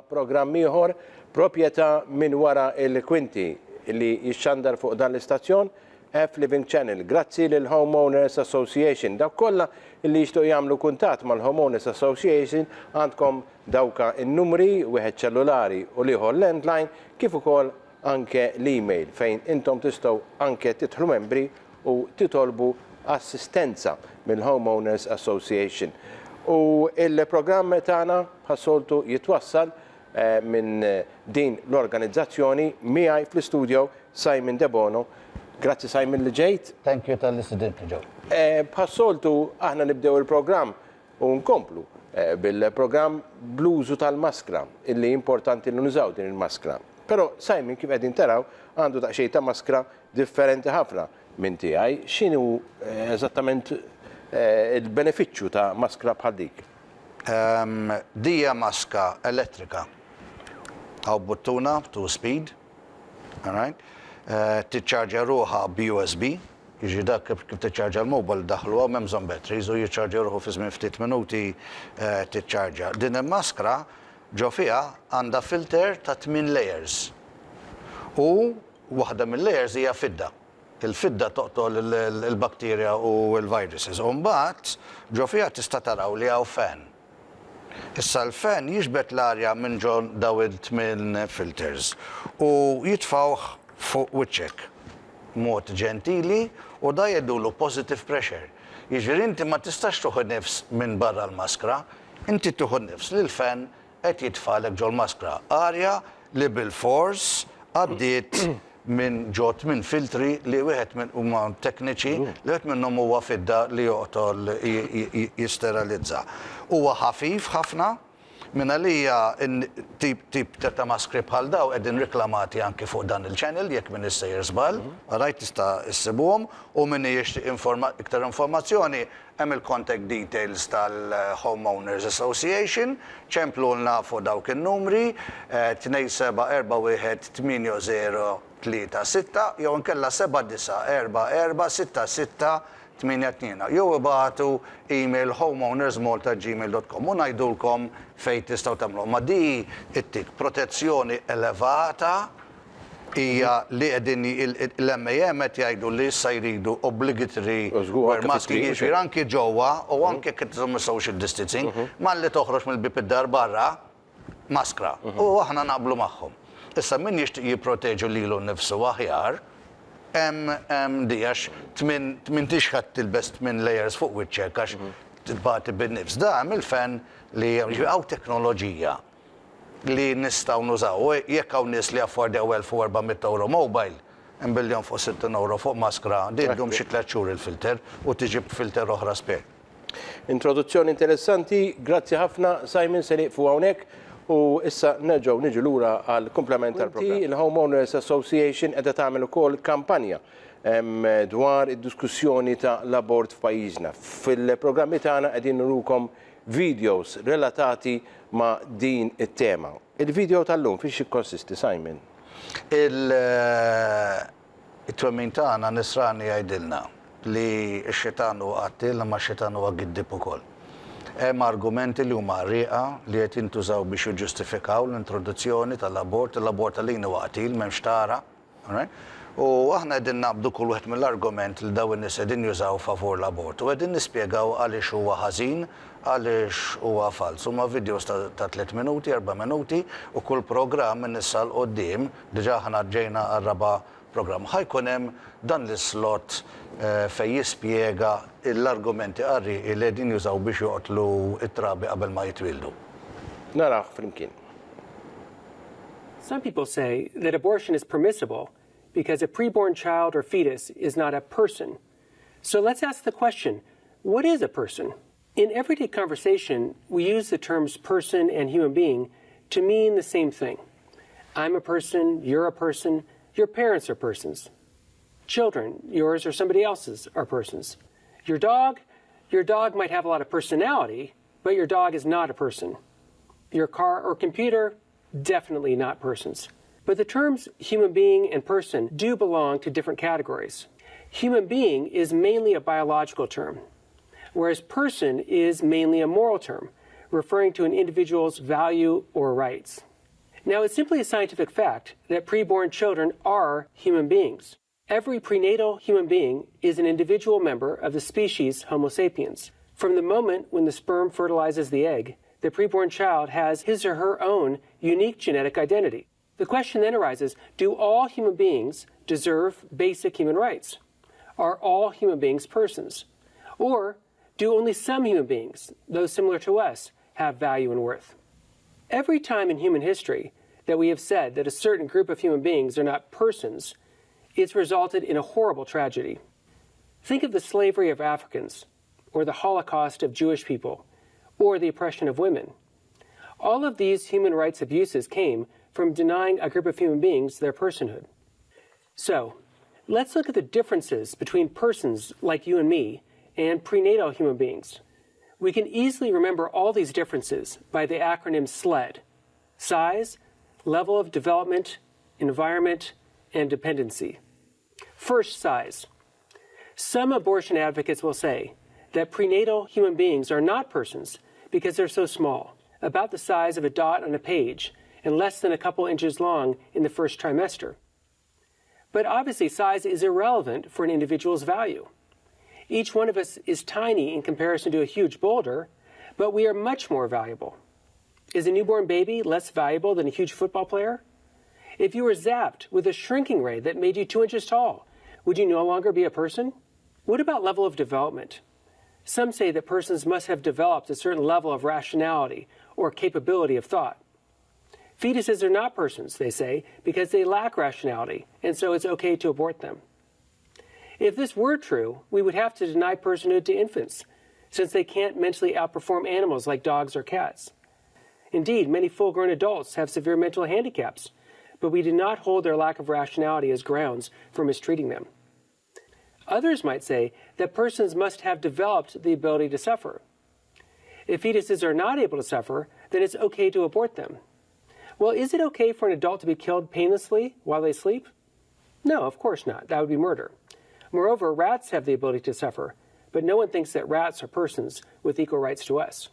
programm ieħor Proprjetà minn wara l-kwinti li jixxandar fuq dan l-istazzjon F Living Channel. Grazzi lil Homeowners Association. Dawk kollha li jixtiequ jagħmlu kuntatt mal-Homeowners Association għandkom dawka n-numri, wieħed ċellulari u l-ieħor landline, kif ukoll anke l-email fejn intom tistgħu anke tidħlu membri u titolbu assistenza mill-Homeowners Association. U l-programm tagħna bħas-soltu jitwassal minn din l-organizzazzjoni miegħi fl-istudio Simon Debono. Grazzi Simon li ġejt. Thank you talli stidintni Joe. Bħas-soltu aħna nibdew il-programm U nkomplu bil-programm bl-użu tal-maskra, illi importanti li nużaw din il-maskra. Però Simon kif qegħdin taraw għandu daqsxejn ta' maskra differenti ħafna minn tiegħi. X'inhu eżattament il-benefiċċju ta' maskra bħal dik? Di hija maska elettrika. Hawn buttuna two speed. Alright? Tiċċarġja ruħha b'USB, jiġifieri dak kif tiċċarġja l-mobile iddaħħlu hawn m'hemm bżonn batteries u jiċċarġja ruħu fi żmien ftit minuti tiċċarġja. Din il-maskra ġo fiha għandha filter ta' tmien layers u waħda mill-layers hija fidda. Il-fidda toqtol il-bacteria u l-viruses. U mbagħad ġo fiha tista' taraw li hawn fan. Issa l-fan jiġbed l-arja minn ġo dawn it-tmien filters u jitfgħuh fuq wiċċek b'mod ġentili u da jgħidulu positive pressure. Jiġifieri inti ma tistax tieħu nifs minn barra l-maskra, inti tieħu nifs li l-fan qed jitfagħlek ġol-maskra. Arja li bilfors għaddiet minn ġo tminn filtri li wieħed minn huma tekniċi li wieħed minnhom huwa fidda li joqtol jisteralizza. Huwa ħafif ħafna, minn għalija tip tip ta' maskri bħal dawn qegħdin riklamati anki fuq dan il-channel jekk m'iniex sejjer żball, alright tista' issibuhom u min jixtieq iktar informazzjoni Hemm il-contact details tal-Home Owners Association, ċemplulna fuq dawk in-numri, 2741 8036 jew inkella 7944 6682 jew ibagħtu email homeownersmalta@gmail.com u ngħidulkom fejn tistgħu tagħmluha. Ma di ttik protezzjoni elevata hija li qegħdin l-MAM qed jgħidu li issa jridu obligatory wear masking, jiġifieri anki ġewwa u anke jekk qed iżommu social distancing, malli toħroġ mill-bieb id-dar barra, maskra. U aħna naqblu magħhom. Issa min jixtieq jipproteġu lilu nnifsu aħjar, hemm di għax tmien m'intix ħa tilbes tmien layers fuq wiċċek għax tbati bin-nifs. Da hemm il-fan li jiġifieri hawn teknoloġija li nistgħu nużaw. U jekk hawn nies li jaffordjaw 1,400 ewro mobile, imbilli jonfqu 60 ewro fuq maskra, din ddum xi tliet xhur il-filter u tiġi b'filter oħra spare. Introduzzjoni interessanti, grazzi ħafna Simon, se nieqfu hawnhekk u issa nerġgħu niġu lura għall-kumplament tal-programm. Il-Homeowners Association qiegħda tagħmel ukoll kampanja dwar id-diskussjoni ta' l-abort f'pajjiżna. Fil-programmi tagħna qegħdin nurukom videos relatati ma' din it-tema. Il-video tal-lum fiex jikkonsisti, Simon? Il-twemmin tagħna nisrani jgħidilna li x-xitan huwa qattiel imma x-xitan huwa giddieb ukoll. Hemm argumenti li huma qarrieqa li qed jintużaw biex jiġġustifikaw l-introduzzjoni tal-abort. L-abort għalina huwa qtil, m'hemmx tara. U aħna qegħdin naqbdu kull wieħed mill-argument li dawn in-nies qegħdin jużaw favur l-abort u qegħdin nispjegaw għaliex huwa ħażin, għaliex huwa falz. Huma videos ta' tliet minuti, erba' minuti u kull programm minn issa 'l quddiem, diġà aħna ġejna għar-raba' programm, ħa jkun hemm dan l-islot fejn jispjega l-argumenti qarrieqi li qegħdin jużaw biex joqtlu t-trabi qabel ma jitwieldu. Narawh flimkien. Some people say that abortion is permissible because a preborn child or fetus is not a person. So let's ask the question, what is a person? In everyday conversation, we use the terms person and human being to mean the same thing. I'm a person, you're a person, your parents are persons. Children, yours or somebody else's, are persons. Your dog, your dog might have a lot of personality, but your dog is not a person. Your car or computer, definitely not persons. But the terms human being and person do belong to different categories. Human being is mainly a biological term, whereas person is mainly a moral term, referring to an individual's value or rights. Now, it's simply a scientific fact that preborn children are human beings. Every prenatal human being is an individual member of the species Homo sapiens. From the moment when the sperm fertilizes the egg, the preborn child has his or her own unique genetic identity. The question then arises do all human beings deserve basic human rights? Are all human beings persons? Or do only some human beings, those similar to us, have value and worth? Every time in human history that we have said that a certain group of human beings are not persons, it's resulted in a horrible tragedy. Think of the slavery of Africans, or the Holocaust of Jewish people, or the oppression of women. All of these human rights abuses came from denying a group of human beings their personhood. So, let's look at the differences between persons like you and me and prenatal human beings. We can easily remember all these differences by the acronym SLED size, level of development, environment, and dependency. First, size. Some abortion advocates will say that prenatal human beings are not persons because they're so small, about the size of a dot on a page and less than a couple inches long in the first trimester. But obviously, size is irrelevant for an individual's value. Each one of us is tiny in comparison to a huge boulder, but we are much more valuable. Is a newborn baby less valuable than a huge football player? If you were zapped with a shrinking ray that made you two inches tall, would you no longer be a person? What about level of development? Some say that persons must have developed a certain level of rationality or capability of thought. Fetuses are not persons, they say, because they lack rationality, and so it's okay to abort them. If this were true, we would have to deny personhood to infants, since they can't mentally outperform animals like dogs or cats. Indeed, many full grown adults have severe mental handicaps, but we do not hold their lack of rationality as grounds for mistreating them. Others might say that persons must have developed the ability to suffer. If fetuses are not able to suffer, then it's okay to abort them. Well, is it okay for an adult to be killed painlessly while they sleep? No, of course not. That would be murder. Moreover, rats have the ability to suffer, but no one thinks that rats are persons with equal rights to us.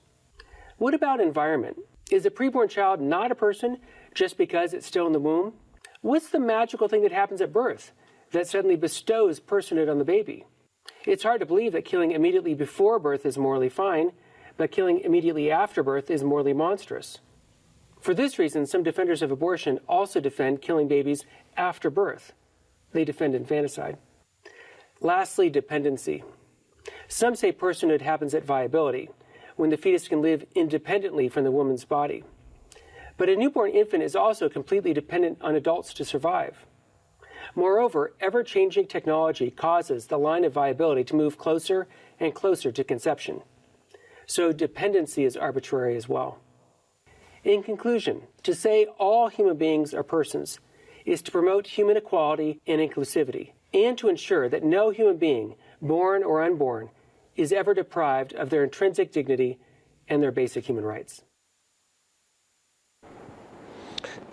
What about environment? Is a preborn child not a person just because it's still in the womb? What's the magical thing that happens at birth that suddenly bestows personhood on the baby? It's hard to believe that killing immediately before birth is morally fine, but killing immediately after birth is morally monstrous. For this reason, some defenders of abortion also defend killing babies after birth. They defend infanticide. Lastly, dependency. Some say personhood happens at viability, when the fetus can live independently from the woman's body. But a newborn infant is also completely dependent on adults to survive. Moreover, ever changing technology causes the line of viability to move closer and closer to conception. So dependency is arbitrary as well. In conclusion, to say all human beings are persons is to promote human equality and inclusivity, and to ensure that no human being, born or unborn, is ever deprived of their intrinsic dignity and their basic human rights.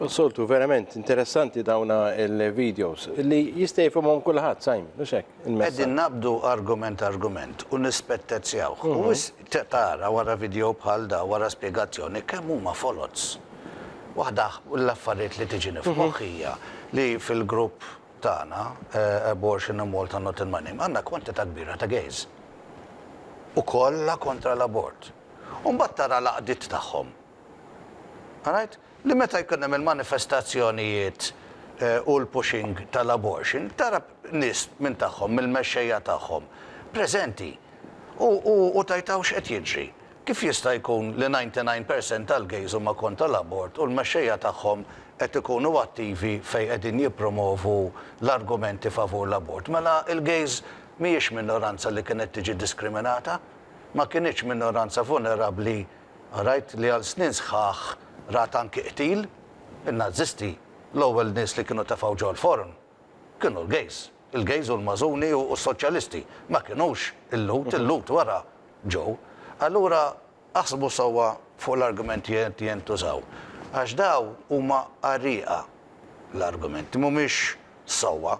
Soltu, verament interessanti dawna il-videos li jista' jifhimhom kulħadd, Simon, mhux hekk? Qegħdin naqbdu argument argument u nispettezjawh. U wisq tara wara video bħal da, wara spjegazzjoni kemm huma foloz. Waħda l-affarijiet li tiġini f'moħħi hija li fil-grupp tagħna, Abortion in Malta Not in My Name, għandna kwantità kbira ta' gays. U kollha kontra l-abort. U mbagħad tara l-għaqdiet tagħhom. Alright? Li meta jkun hemm il-manifestazzjonijiet u l-pushing tal-abortion, tara nies minn tagħhom, mill-mexxejja tagħhom, preżenti. U, u, u tgħid hawn x'qed jiġri? Kif jista' jkun li 99 percent tal-gays huma kontra l-abort u l-mexxejja tagħhom qed ikunu attivi fejn qegħdin jippromovu l-argumenti favur l-abort? Mela l-gays mhijiex minoranza li kienet tiġi diskriminata? Ma kinitx minoranza vulnerabbli Rajt li għal snin sħaħ rat anki qtil, in-Nazisti l-ewwel nies li kienu tefgħu ġol-forn kienu l-gays. Il-gays u l-Mażuni u s-Soċjalisti. Ma kinux il-Lhud, il-Lhud wara ġew. Allura aħsbu sewwa fuq l-argumenti li qed jintużaw. Għax daw huma qarrieqa l-argumenti, mhumiex sewwa.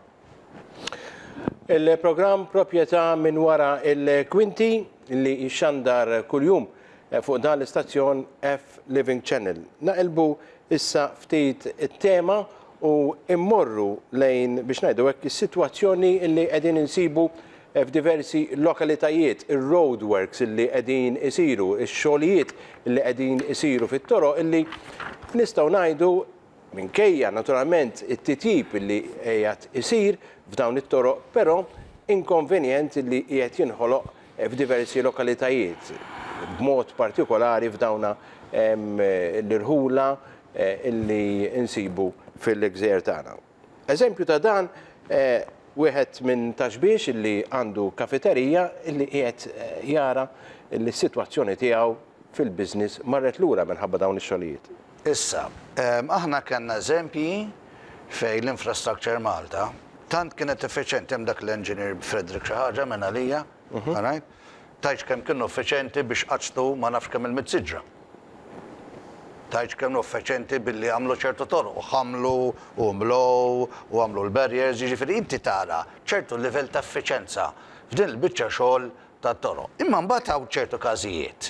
Il-programm Proprjetà minn wara l-kwinti li jixxandar kuljum fuq dan l-istazzjon F Living Channel. Naqilbu issa ftit it-tema u mmorru lejn biex ngħidu hekk is-sitwazzjoni li qegħdin insibu f'diversi lokalitajiet, ir-roadworks illi qegħdin isiru, ix-xogħlijiet li qegħdin isiru fit-toroq illi nistgħu ngħidu Minkejja naturalment it-titjib li qiegħed isir f'dawn it-toroq, però inkonvenjent li qiegħed jinħoloq f'diversi lokalitajiet, b'mod partikolari f'dawna l-irħula li nsibu fil-gżejjer tagħna. Eżempju ta' dan wieħed minn Ta' Xbiex li għandu kafeterija li qiegħed jara li s-sitwazzjoni tiegħu fil-business marret lura minħabba dawn ix-xogħlijiet. Issa, aħna kellna eżempji fejn l-Infrastructure Malta tant kienet effiċjenti, hemm dak l-engineer Frederick xi ħaġa minn għalija, all right, tgħidx kemm kienu effiċjenti biex qaċċtu ma nafx kemm il-mitt siġra. Tgħidx kemm kienu effiċjenti billi għamlu ċertu toroq u ħammlu u mlew u għamlu l-barriers, jiġifieri inti tara ċertu livell ta' effiċenza f'din il-biċċa xogħol tat-toroq. Imma mbagħad hawn ċertu każijiet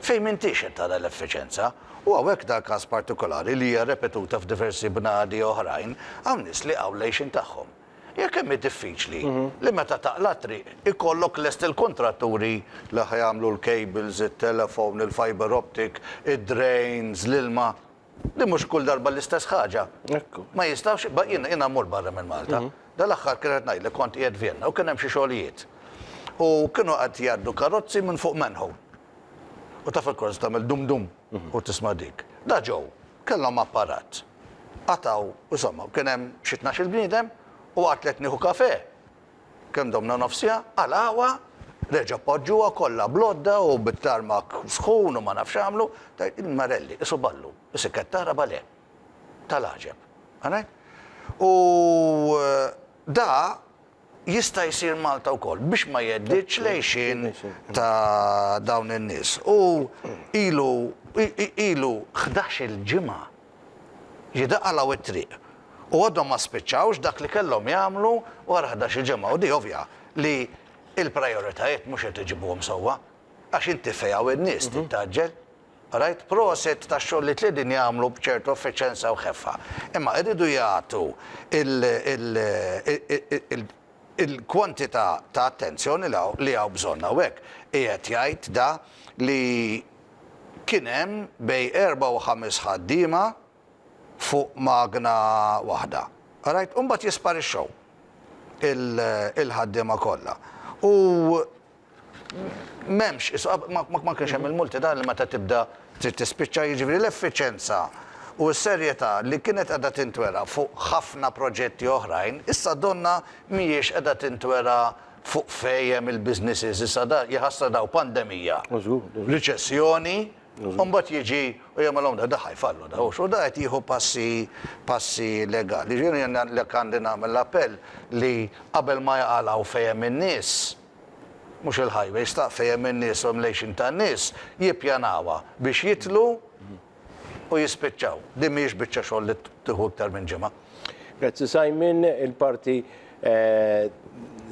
fejn m'intix qed tara l-effiċenza u hawnhekk dal-każ partikolari li hija repetuta f'diversi bnadi oħrajn, hawn nies li jaqgħu l-għixien tagħhom. Hija kemm hi diffiċli li meta taqla' t-triq ikollok lest il-kuntratturi li ħa jagħmlu l-cables, it-telephone, il-fibre optic, id-drains, l-ilma. Li mhux kull darba l-istess ħaġa. Ekku. Ma jistgħux, jiena jiena mmur barra minn Malta. Dal-aħħar kien qed ngħidlek kont qiegħed Vienna u kien hemm xi xogħlijiet. U kienu qed jgħaddu karozzi minn fuq manhole. U taf il-karozza tagħmel dum dum u tisma' dik. Da ġew, kellhom apparat. Qatgħu, insomma, kien hemm xi tnax-il bniedem u għad li qed nieħu kafè. Kemm domna nofs siegħa, qalgħuha, reġgħu poġġuha kollha bl-għodda u bit-tarmak sħun u ma nafx x'għamlu, tgħid il-marelli, qisu ballu, qisek qed tara balè. Tal-għaġeb. Alright? U da jista' jsir Malta wkoll biex ma jheddidx l-għixien ta' dawn in-nies. U ilu ilu ħdax-il ġimgħa Ġieda qalgħu t-triq u għadhom ma spiċċawx dak li kellhom jagħmlu wara ħdax-il ġimgħa u di ovvja li l-prajoritajiet mhux qed iġibuhom sewwa għax inti fejn hawn in-nies trid tgħaġġel. Alright? Prosit tax-xogħol li qegħdin jagħmlu b'ċertu effiċenza u ħeffa. Imma jridu jagħtu il-kwantità ta' attenzjoni li hawn bżonn hawnhekk. Qiegħed jgħid da li Kien hemm bejn erbgħa u ħames ħaddiema fuq magna waħda. Alright? U mbagħad jisparixxew il-ħaddiema kollha. U m'hemmx, ma kienx hemm il-multi dan li meta tibda trid tispiċċa, jiġifieri l-effiċenza u s-serjetà li kienet qiegħda tintwera fuq ħafna proġetti oħrajn, issa donnha mhijiex qiegħda tintwera fuq fejn hemm il-businesses issa da jaħasra daw pandemija, riċessjoni, u mbagħad jiġi u jagħmilhom da, da ħa jfallu da hux, u da qed jieħu passi passi legali. Jiġifieri jien jekk għandi nagħmel l-appell li qabel ma jaqalgħu fejn hemm in-nies, mhux il-highways ta' fejn hemm in-nies u hemm l-għixien tan-nies, jippjanawha biex jidħlu u jispiċċaw. Din mhijiex biċċa xogħol li tieħu iktar minn ġimgħa. Grazzi Simon, il-parti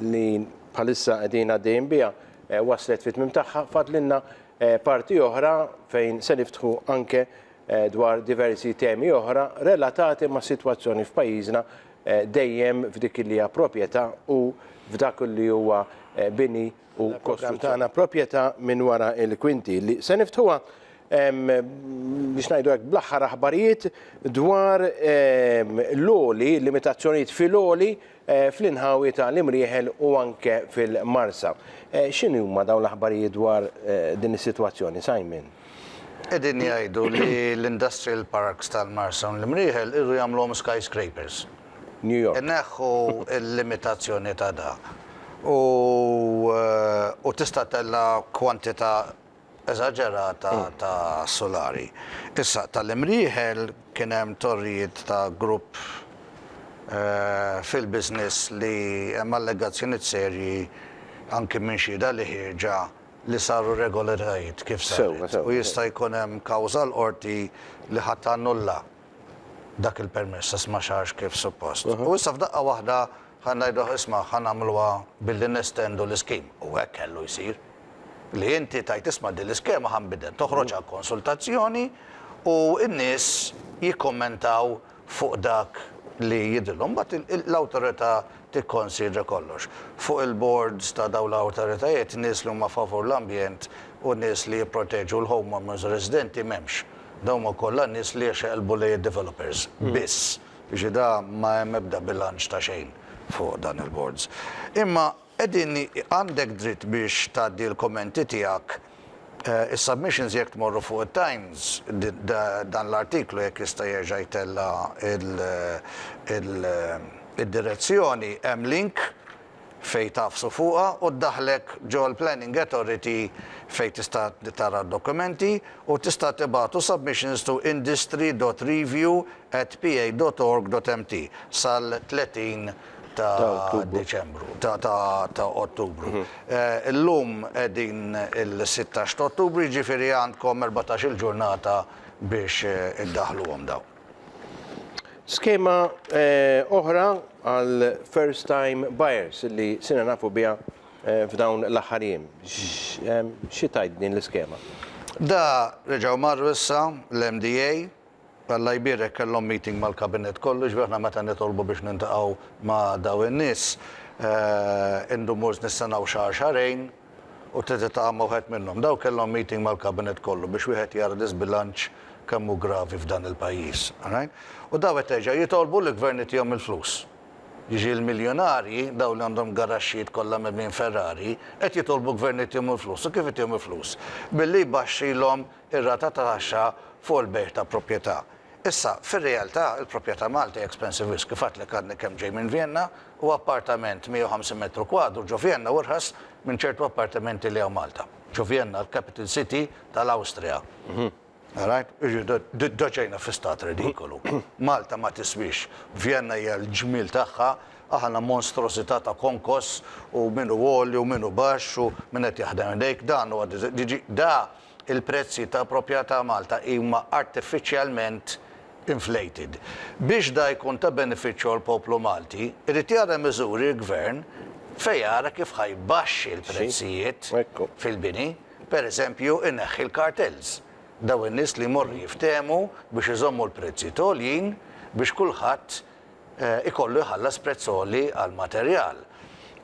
li bħalissa qegħdin għaddejjin biha waslet fit-tmiem tagħha, fadlilna parti oħra fejn se niftħu anke dwar diversi temi oħra relatati mas-sitwazzjoni f'pajjiżna dejjem f'dik li hija proprjetà u f'dak li huwa bini u kostruzzjoni. Tagħna proprjetà minn wara l-kwinti li se niftħuha biex ngħidu hekk bl-aħħar aħbarijiet dwar l-għoli, limitazzjonijiet fil-għoli fl-inħawi ta' l-Imrieħel u anke fil-Marsa. X'inhi huma dawn l-aħbarijiet dwar din is-sitwazzjoni, Simon? Qegħdin jgħidu li l-industrial parks tal-Marsa u l-Imrieħel iridu jagħmluhom skyscrapers. New York. Ineħħu l-limitazzjoni ta' da. U, u tista' tella' kwantità eżaġerata ta' sulari. Issa, tal-Imrieħel kien hemm torrijiet ta' grupp fil-business li hemm allegazzjonijiet serji anki minn xhieda li ħierġa li saru irregolaritajiet kif saret. U jista' jkun hemm kawża l-qorti li ħa tannulla dak il-permess għax ma sarx kif suppost. U issa f'daqqa waħda ħa ngħidu isma' ħa nagħmluha billi nestendu l-ischeme. U hekk kellu jsir. Li inti tgħid isma' din l-iskema ħa nbiddel, toħroġ għal konsultazzjoni. U n-nies jikkummentaw fuq dak li jidhrilhom. Mbagħad l-awtorità tikkonsidra kollox. Fuq il-boards ta' dawn l-awtoritajiet nies li huma favur l-ambjent u nies li jipproteġu l-homeowners u residenti m'hemmx. Dawn huma kollha nies li jxeqilbu lejn id-developers biss. Jiġifieri da ma hemm ebda bilanċ ta' xejn fuq dan il-boards. Imma Qegħdin għandek dritt biex tgħaddi l-kummenti tiegħek is-submissions jekk tmorru fuq it-Times dan l-artiklu jekk jista' jerġa' jtella' id-direzzjoni hemm link fejn tagħfsu fuqha u ddaħħlek ġol-Planning Authority fejn tista' tara d-dokumenti u tista' tibagħtu submissions to industry dot review at pa dot org dot mt sal-30 ta' Diċembru, ta' Ottubru. Illum qegħdin il-16 ta' Ottubru, jiġifieri għandkom 14-il ġurnata biex iddaħħluhom dawn. Skema oħra għal first time buyers li sirna nafu biha f'dawn l-aħħar jiem. Xi tgħid din l-iskema? Da reġgħu marru issa l-MDA Alla jbierek kellhom meeting mal-kabinett kollu, jiġifieri aħna meta nitolbu biex niltaqgħu ma' dawn in-nies, indumu nistennew xahar xahrejn u trid tiltaqa' ma' wieħed minnhom. Dawn kellhom meeting mal-kabinett kollu biex wieħed jara l-iżbilanċ kemm hu gravi f'dan il-pajjiż. Alright? U dawn qed terġa' jitolbu li l-gvern itihom il-flus. Jiġifieri l-miljunarji, dawn li għandhom garaxxijiet kollha mimlijin Ferrari, qed jitolbu l-gvern itihom il-flus. U kif itihom il-flus? Billi jbaxxilhom ir-rata ta' taxxa fuq il-bejgħ ta' proprjetà. Issa, fir-realtà, il-proprjetà Malta hija expensive wisq. Kif għedtlek għadni kemm ġej minn Vienna u appartament 150 metru kwadru ġo Vienna hu irħas minn ċertu appartamenti li hawn Malta. Ġo Vienna, l-capital city tal-Awstrija. All right? Jiġifieri da ġejna fi stat redikolu. Malta ma tiswiex. Vienna hija l-ġmiel tagħha, aħna monstrosità ta' konkos u min hu għoli u min hu baxx u min qed jaħdem idejk. Dan huwa da il-prezzi ta' proprjetà Malta huma artifiċjalment inflated. Biex da jkun ta' benefiċċju għall-poplu Malti, irid jara miżuri l-Gvern fejn jara kif ħa jbaxxi l-prezzijiet fil-bini. Per eżempju, ineħħi l-cartels. Dawn in-nies li jmorru jiftehmu biex iżommu l-prezzijiet għoljin biex kulħadd ikollu jħallas prezz għoli għall-materjal.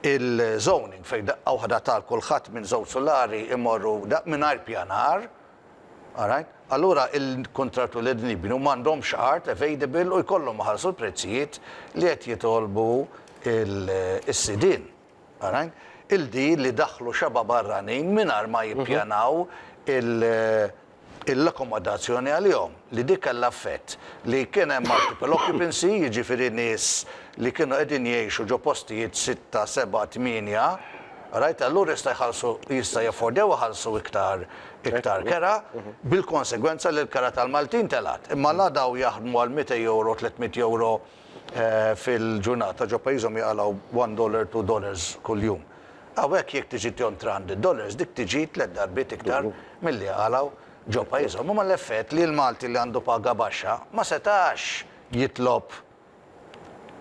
Il-zoning fejn daqqa waħda tar kulħadd minn żewġ sulari imorru mingħajr pjanar, alright? Allura il-kuntratturi li qegħdin jibnu m'għandhomx art available u jkollhom iħallsu l-prezzijiet li qed jitolbu s-sidien. Alright? Il-di li daħħlu xeba' barranin mingħajr ma jippjanaw l-akkomodazzjoni għalihom, li dik kellha effett li kien hemm multiple occupancy, jiġifieri nies li kienu qegħdin jgħixu ġo postijiet sitta, sebgħa, tmienja, right, allura jista' jħallsu, jista' jaffordjaw iħallsu iktar iktar kera, bil-konsegwenza li l-kera tal-Maltin telgħet. Imma la dawn jaħdmu għal 200 euro, 300 euro fil-ġurnata ġo pajjiżhom jaqalgħu one dollar, two dollars kuljum. Hawnhekk jekk tiġi tihom 300 dollars dik tiġi tlett darbiet iktar milli jaqalgħu ġo pajjiżhom. Imma l-effett li l-Malti li għandu paga baxxa ma setax jitlob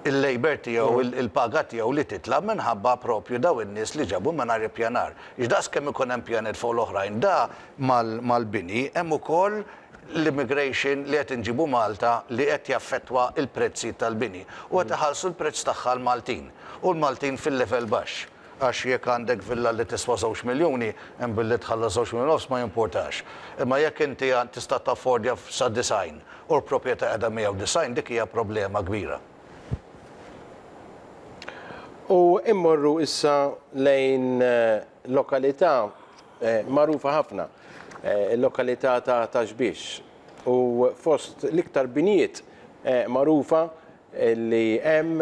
il-labour tiegħu, il-paga tiegħu li titla' minħabba propju dawn in-nies li ġabu mingħajr ippjanar. Għax daqs kemm ikun hemm pjaniet fuq l-oħrajn da mal-bini hemm ukoll l-immigration li qed inġibu Malta li qed jaffettwa l-prezzijiet tal-bini u qed iħallsu l-prezz tagħha l-Maltin u l-Maltin fil-level baxx għax jekk għandek villa li tiswa żewġ miljuni hemm billi tħallas żewġ miljuni u nofs ma jimpurtax. Imma jekk inti tista' taffordja sa 90 u l-proprjetà qiegħda 190 dik hija problema kbira. U immorru issa lejn lokalità magħrufa ħafna, il-lokalità ta' Ta' Xbiex u fost l-iktar binjiet magħrufa li hemm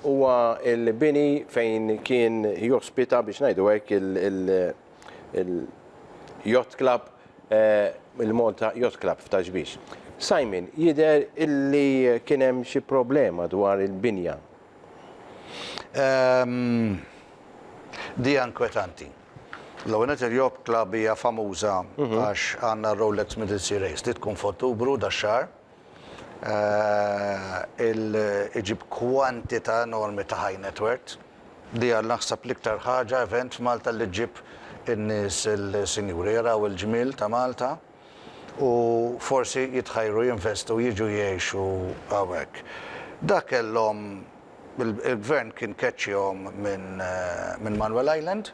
huwa l-bini fejn kien jospita biex ngħidu hekk il-Yacht Club, il-Malta Yacht Club f'Ta' Xbiex. Simon, jidher illi kien hemm xi problema dwar il-binja. Di hija inkwetanti. L-ewwel nett il-Yacht Club hija famuża għax għandna r-Rolex Middle Sea Race li tkun f'Ottubru dax-xahar. Iġib kwantità enormi ta' high net worth. Di hija naħseb l-iktar ħaġa event f'Malta li ġġib in-nies il-sinjuri jaraw il-ġmiel ta' Malta. u forsi jitħajru jinvestu u jiġu jgħixu hawnhekk. Da kellhom il-gvern kien keċċihom minn Manuel Island.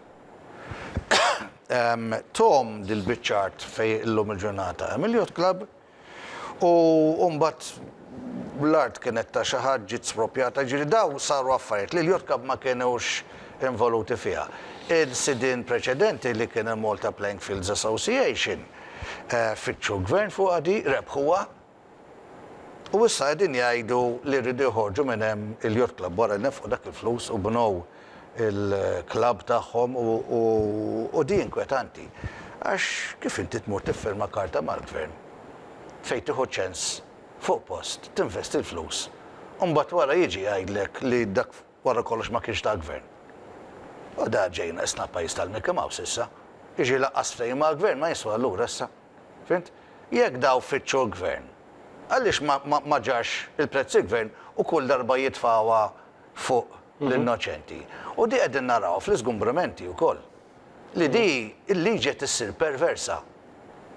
Thom dil-biċċa art fejn illum il-ġurnata hemm il-Yacht Club U mbagħad l-art kienet ta' xi ħadd ġiet spropjata, jiġifieri dawn saru affarijiet li l-Yacht Club ma kinux involuti fiha. Il-sidien preċedenti li kien il-Malta Playing Fields Association fittxu l-Gvern fuqha di, rebħuha u issa qegħdin jgħidu li jridu joħorġu minn hemm il-Yacht Club wara li nefqu dak il-flus u bnew il-klabb tagħhom u di inkwetanti. Għax kif inti tmur tiffirma karta mal-gvern fejn tieħu ċens fuq post, tinvesti l-flus, u mbagħad wara jiġi jgħidlek li dak wara kollox ma kienx tal-gvern. U da ġejna isna pajjiż tal-Mickey Mouse issa. Jiġi lanqas ftehim mal-gvern ma jiswa allura issa. Fhimt? Jekk daw fittxu l-gvern, għaliex ma ġarx il-prezz il-gvern u kull darba jitfgħuha fuq l-innoċenti. U di qegħdin narawha fl-iżgumbramenti wkoll. Li di l-liġi qed issir perversa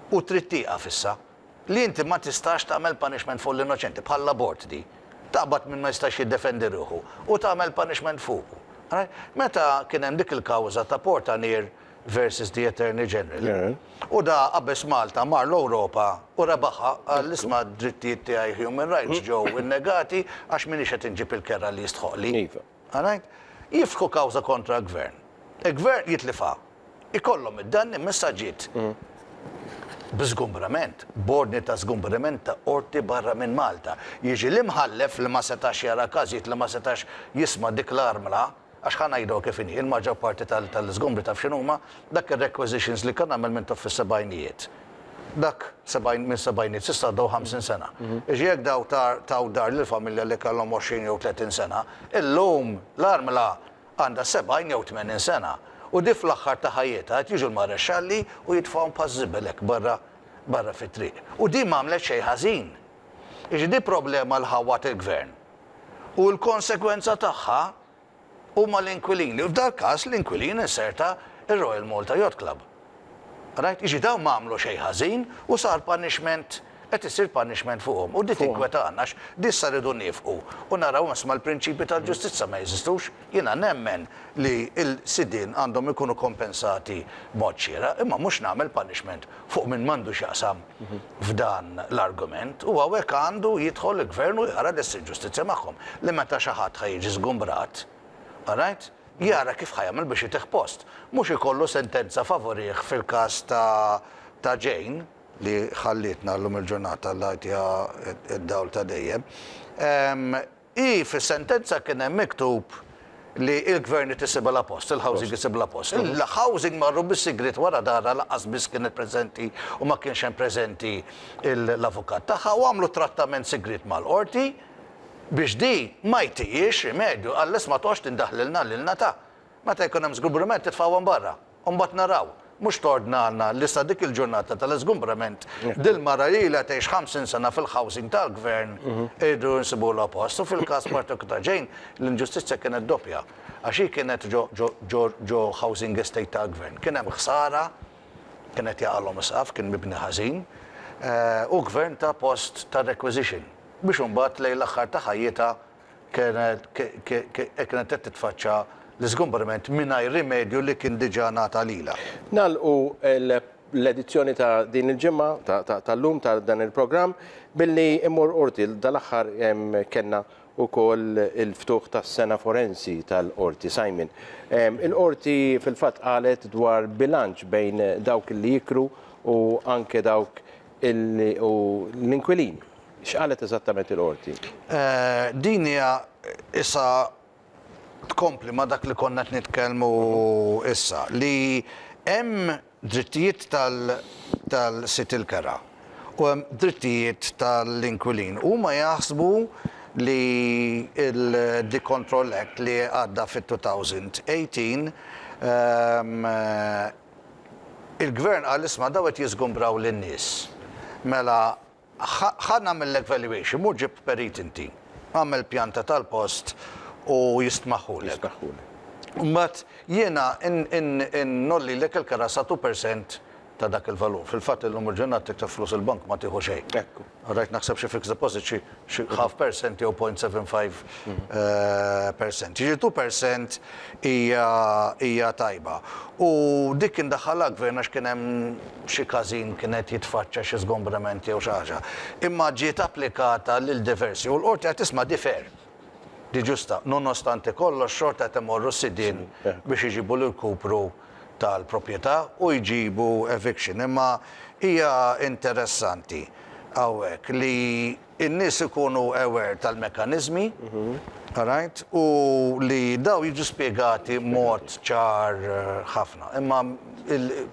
u trid tieqaf issa. Li inti ma tistax tagħmel punishment fuq l-innoċenti, bħall-abort di. Taqbad min ma jistax jiddefendi ruħu u tagħmel punishment fuqu. Meta kien hemm dik il-kawża ta' Portanier versus the Attorney General, u da qabeż Malta mar l-Ewropa u rebaħha, qal isma' d-drittijiet tiegħi human rights ġew innegati għax m'iniex qed inġib il-kera li jistħoqqli. Alright? Jiftħu kawża kontra l-gvern. Il-gvern jitlifha. Ikollhom id-danni imma issa ġiet b'żgumbrament, b'ordni ta' żgumbrament ta' qorti barra minn Malta. Jiġi l-imħallef li ma setax jara każijiet li ma setax jisma' dik l-armla, Għax ħa ngħiduha kif inhi, il-maġġor parti tal-iżgumbri taf x'inhuma? Dak ir-requisitions li kien għamel Mintoff fis-sebgħinijiet. Dak sebgħin minn sebgħinijiet s'issa għaddew 50 sena. Jiġifieri jekk daw taw dar lil familja li kellhom 20 jew 30 sena, illum l-armla għandha 70 jew 80 sena. U di fl-aħħar ta' ħajjitha qed jiġu l-marexxalli u jitfgħuhom bħaż-żibel hekk barra barra fit-triq. U di m'għamlet xejn ħażin. Jiġifieri di problema li ħawwad il-Gvern. U l-konsegwenza tagħha huma l-inkwilini. U f'dal-każ l-inkwilin inserta r-Royal Malta Yacht Club. Right? Jiġifieri dawn ma għamlu xejn ħażin u sar punishment, qed isir punishment fuqhom. U di tinkwetana għax di issa rridu niefqu u naraw isma' l-prinċipji tal-ġustizzja ma jeżistux. Jiena nemmen li l-sidien għandhom ikunu kompensati b'mod xieraq, imma mhux nagħmel punishment fuq min m'għandu x'jaqsam f'dan l-argument. U hawnhekk għandu jidħol il-Gvern u jara li ssir ġustizzja magħhom. Li meta xi ħadd ħa jiġi żgumbrat, all right, jara kif ħa jagħmel biex itih post. Mhux ikollu sentenza favorih fil-każ ta' ta' Jane, li ħallietna llum il-ġurnata Alla jtiha d-dawl ta' dejjem. Ii, Fis-sentenza kien hemm miktub li l-Gvern irid isibilha post, il-housing isibilha post. Il-housing marru bis-sigriet wara darha lanqas biss kienet preżenti u ma kienx hemm preżenti l-avukat tagħha u għamlu trattament sigriet mal-Qorti biex di ma jtihiex rimedju. Qal isma' toqgħodx tindaħlilna lilna ta'. Meta jkun hemm żgumbriment titfgħuhom barra. U mbagħad naraw. Mhux tordnalna li sa dik il-ġurnata tal-iżgumbrament dil-mara li ilha tgħix 50 sena fil-housing tal-Gvern irridu nsibulha post. U fil-każ partikolari ta' Jane, l-inġustizzja kienet doppja. Għax hi kienet ġo ġo ġo ġo housing estate tal-Gvern. Kien hemm ħsara, kien qed jaqalhom is-saqaf, kien mibni ħażin, u l-Gvern ta post ta' requisition biex imbagħad lejn l-aħħar ta' ħajjitha kienet kienet qed titfaċċa l-iżgumbrament mingħajr rimedju li kien diġà ngħata lilha. Nagħlqu l-edizzjoni ta' din il-ġimgħa, tal-lum ta' dan il-programm billi mmur qorti. Dal-aħħar kellna wkoll il-ftuħ tas-sena forensi tal-Qorti. Simon, il-Qorti fil-fatt qalet dwar bilanċ bejn dawk li jikru u anke dawk illi u l-inkwilin. X'qalet eżattament il-Qorti? Din hija issa tkompli ma' dak li konna qed nitkellmu issa, li hemm drittijiet tal-sid il-kera u hemm drittijiet tal-inkwilin. Huma jaħsbu li l-The Control Act li għadda fit-2018 il-Gvern qal isma' dawn qed jiżgumbraw lin-nies. Mela Ħa nagħmillek valuation, mur ġib perit inti. Agħmel pjanta tal-post u jistmaħħulek. Jistmaħħulek. Imbagħad jiena nnollilek il-kera sa 2% ta' dak il-valur. Fil-fatt illum il-ġurnata tikteb flus il-bank ma tieħu xejn. Ekku. Rajt naħseb xi fixed deposit xi xi half percent jew 0.75 percent. Jiġifieri 2% hija hija tajba. U dik kien daħħalha gvern għax kien hemm xi każin kien qed jitfaċċa xi żgombrament jew xi ħaġa. Imma ġiet applikata lil diversi u l-qorti qed tisma' di fair. Di ġusta. Nonostante kollox xorta qed imorru s-sidien biex iġibu l-irkupru tal-proprjetà u jġibu eviction. Imma hija interessanti hawnhekk li n-nies ikunu aware tal-mekkaniżmi, alright, u li dawn jiġu spjegati b'mod ċar ħafna. Imma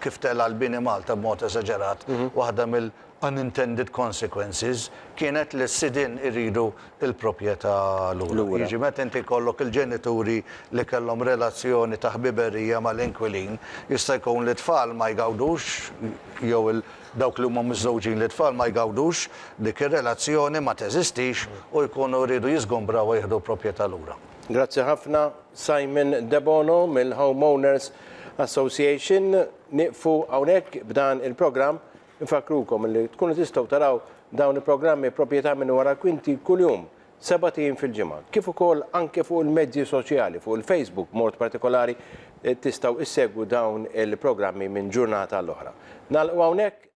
kif tela' l-bini Malta b'mod esaġerat, waħda mill unintended consequences kienet li s-sidien iridu l-proprjetà lura. Jiġifieri meta inti jkollok il-ġenituri li kellhom relazzjoni ta' ħbiberija mal-inkwilin, jista' jkun li t-tfal ma jgawdux jew dawk li huma miżżewġin li t-tfal ma jgawdux dik ir-relazzjoni ma teżistix u jkunu jridu jiżgombraw u jieħdu l-proprjetà lura. Grazzi ħafna Simon Debono mill-Homeowners Association. Nieqfu hawnhekk b'dan il-programm. Infakkrukom li tkunu tistgħu taraw dawn il-programmi Proprjetà minn wara l-kwinti kuljum, sebat ijiem fil-ġimgħa, kif ukoll anke fuq il-mezzi soċjali, fuq il-Facebook b'mod partikolari tistgħu issegwu dawn il-programmi minn ġurnata għall-oħra. Nagħlqu hawnhekk.